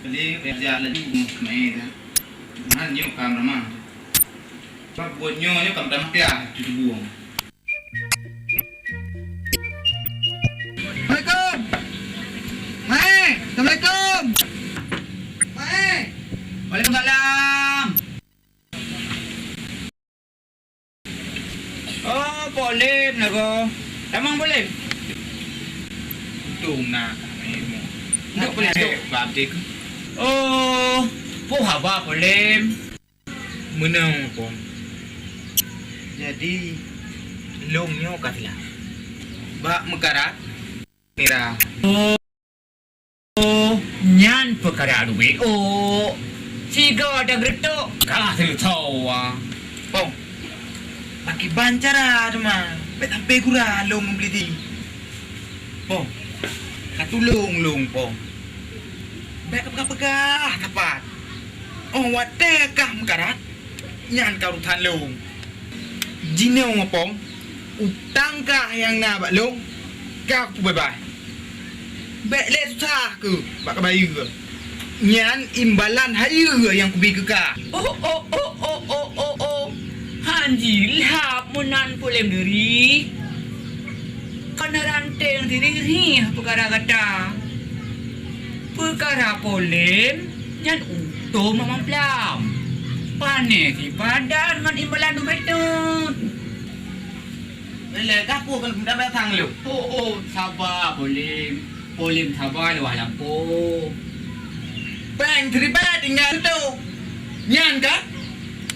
Boleh belajar laju main dah. Tuhan nyoe ka ramah. Sebab buet nyoe nyoe ka ramah piah cucu buong. Assalamualaikum. Mai. Assalamualaikum. Mai. Waalaikumsalam. Oh, Polem lagoe. Tamong Polem. Untung na kami ilmu. Duk Polem duk. Babdik. Oh, peue haba Polem? Meunoe, Pong. Jadi, lôn nyoe ka silah. Bak meukarat. Nira. Oh, nyan peukara duek. Oh, sigoe ada geureutôk ka seuleusoe. Pong, pakiban cara teuma. Bèk sampai gura lôn meubeli di. Pong, ka tulông lôn, Pong. Bèk peugah-peugah sapat. Oh, watèe kah meukarat, nyan ka urusan lôn. Jinoe, Pong, utang kah nyang na bak lôn, ka kubeubaih. Bèk lé susah keuh bak kabayeue. Nyan imbalan hayeue nyang kubi keu kah. Oh, oh, oh. Han jilhab meunan Polem diri. Kana ranteng sirih-rih peukara gata. Peukara Polem nyan utoe mamam plam. Pané sipadan ngon imbalan ubé teut. Lé, ka peue keuneuk datang lé? Oh, oh, saba, Polem. Polem saba lé wah lampôh. Péng siribèe tinggai tu. Nyan ka?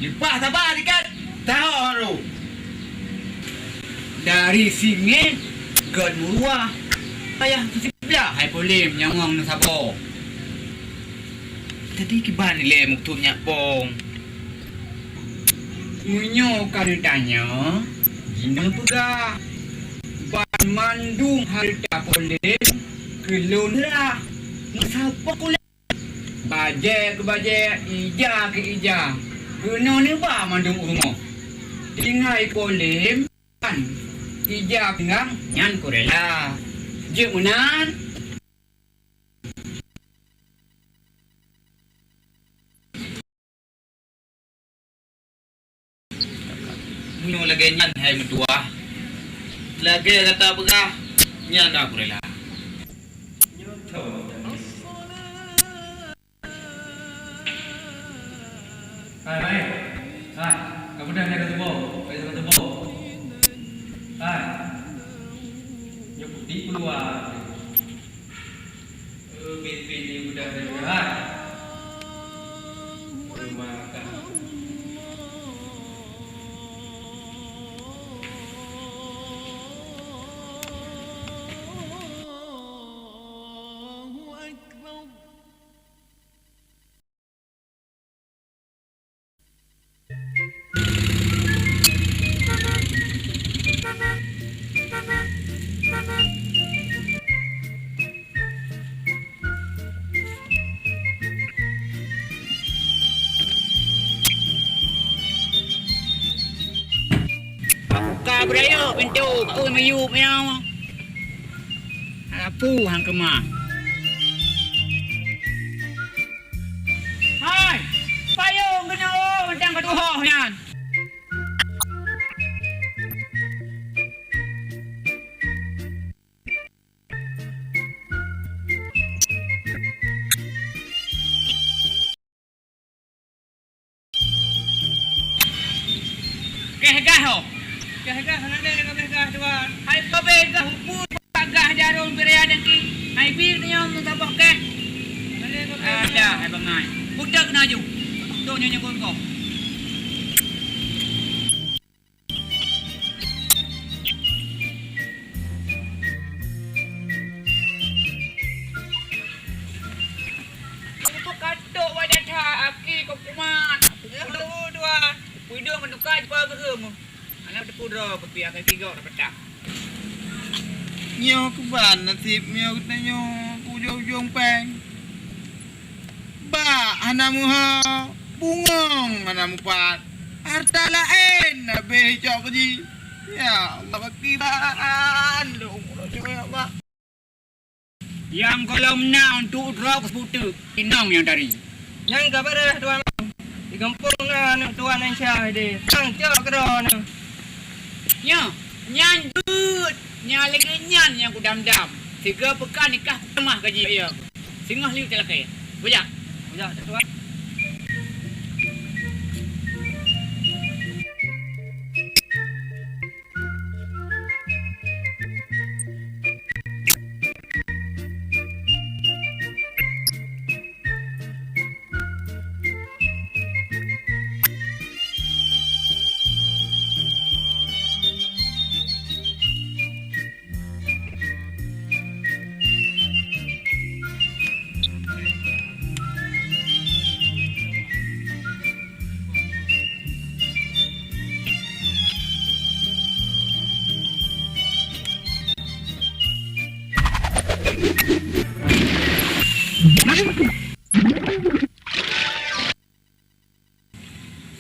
Leupah saba sikat. Taho haru. Dari singoh gèt meuruah. Payah siblah hai Polem nyang ngon saboh. Jadi kiban ilèe meukeusut nyak Pong? Meunyoe ka neutanyong, jinoe peugah, banmandum hareuta Polem keu lôn rhah, meusaboh ulèe. Bajèe keu bajèe, ija keu ija, keunoe neuba mandum u rumoh. Tinggai Polem, ija pinggang nyan kurela. Jeuet meunan. Meunyoe lagèe nyan hai meutuwah, lagèe gata peugah, nyan na kurela. Hai, hai. Hai, ka peugah nyan ka teuboh, ka teuboh. Hai. Nyoe putih keuluwa. Beurayek pintoe, peue miyueb nyoe. Rapu han keumah. Hai, payong keunoe mantong ka tuhoh nyan. Keh gah ho. Keh gah, hana lé ka beh gah, Tuan. Hai ka beh gah, upu gah jaroe beureudaki. Hai bi nyoe meusaboh keh. Hana lé ka beh gah. Ada, hai bangai. Putek na ju. Tu nyoe nyang kongkong. Untuk katok wadah that, aki kau kumat. Peue dua. Peudong meutuka jipa geuh. Anak teupu droe keupiah ka tiga na peutah. Nyoe keuban naseb nyoe geutanyoe keu ujong-ujong péng. Bak hana meuho, bungong hana mupat, harta laén habéh cok jih. Ya Allah, bakiban lôn uroe nyoe, ya Allah. Nyang gohlom na untuk droe keu seupute, inong nyang tari. Nyang ka bareh, Tuan. Di gampông na aneuk Tuan Aisyah deh. Sang cok keudroe na. Nyoe, nyan jeuet. Nyang lagèe nyan nyang kudam-dam. Sigoe peukan nikah tamah gaji ya. Singoh liet talakèe. Bujak. Bujak, Tuan.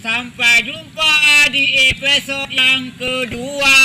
Sampai jumpa di episode yang kedua.